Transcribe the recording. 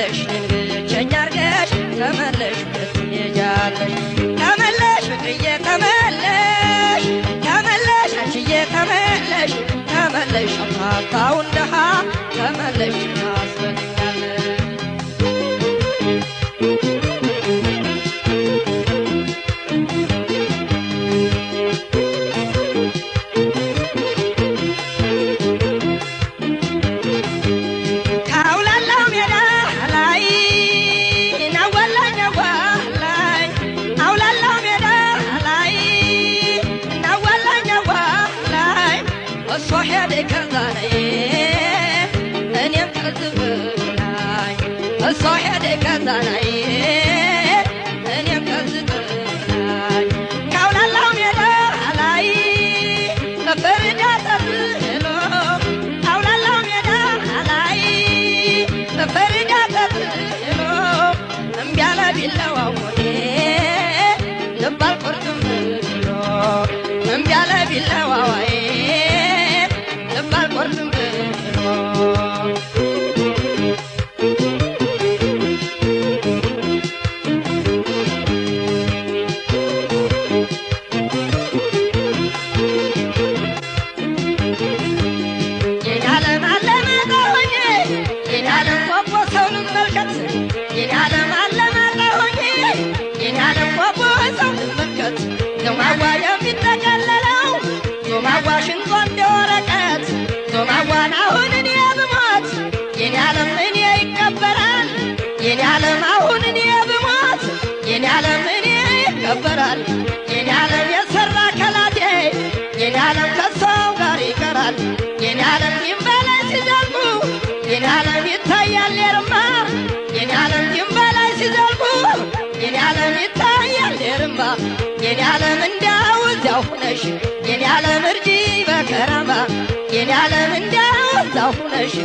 ተመለሽ እኔን ብቸኛ አርገሽ ተመለሽ ወዴት ትሄጃለሽ? ተመለሽ ፍቅርዬ ተመለሽ፣ ተመለሽ አንቺዬ ተመለሽ፣ ተመለሽ ሀብታውን ደሃ ተመለሽ ታስፈልኛለሽ። ካውላላው ሜዳ ላይ ናወላኝ አዋላይ፣ አውላላው ሜዳ ላይ ናወላኝ አዋላይ፣ እሷ ሄደ ከዛ ላይ እኔም ከዚህ ላይ፣ እሷ ሄደ ከዛ ላይ እኔም ከዚህ ላይ፣ ካውላላው ሜዳ ላይ ፍርዳ ተብሎ፣ አውላላው ሜዳ ላይ ፍርዳ ተብሎ፣ እምቢ አለ ቢለዋወኔ ልብ አልቆርጥም ብሎ፣ እምቢ አለ ቢለዋዋዬ ልብ አልቆርጥም ብሎ። የኔ ዓለም አለመጣ ሆኜ፣ የኔ ዓለም ቆቦ ሰው ልመልከት፣ የኔ ዓለም አለመጣ ሆኜ፣ የኔ ዓለም ቆቦ ሰው ልመልከት፣ ዞማዋ የሚጠቀለለው ዞማዋ ሽንጦ እንደ ወረቀት፣ ዞማዋን አሁን እኔ ብሞት የኔ ዓለም እኔ ይቀበራል፣ የኔ ዓለም አሁን እኔ ብሞት የኔ ዓለም እኔ ይቀበራል፣ የኔ ዓለም የሰራ ከላቴ የኔ ዓለም ከሰው ጋር ይቀራል፣ የኔ ዓለም ድንበር ላይ ሲዘልቁ የኔ ዓለም ይታያል የርማ፣ የኔ ዓለም ድንበር ላይ ሲዘልቁ የኔ ዓለም ይታያል የርማ፣ የኔ ዓለም እንዲያው እዚያው ሁነሽ የኔ ዓለም እርጂ በከረማ፣ የኔ ዓለም እንዲያው እዚያው ሁነሽ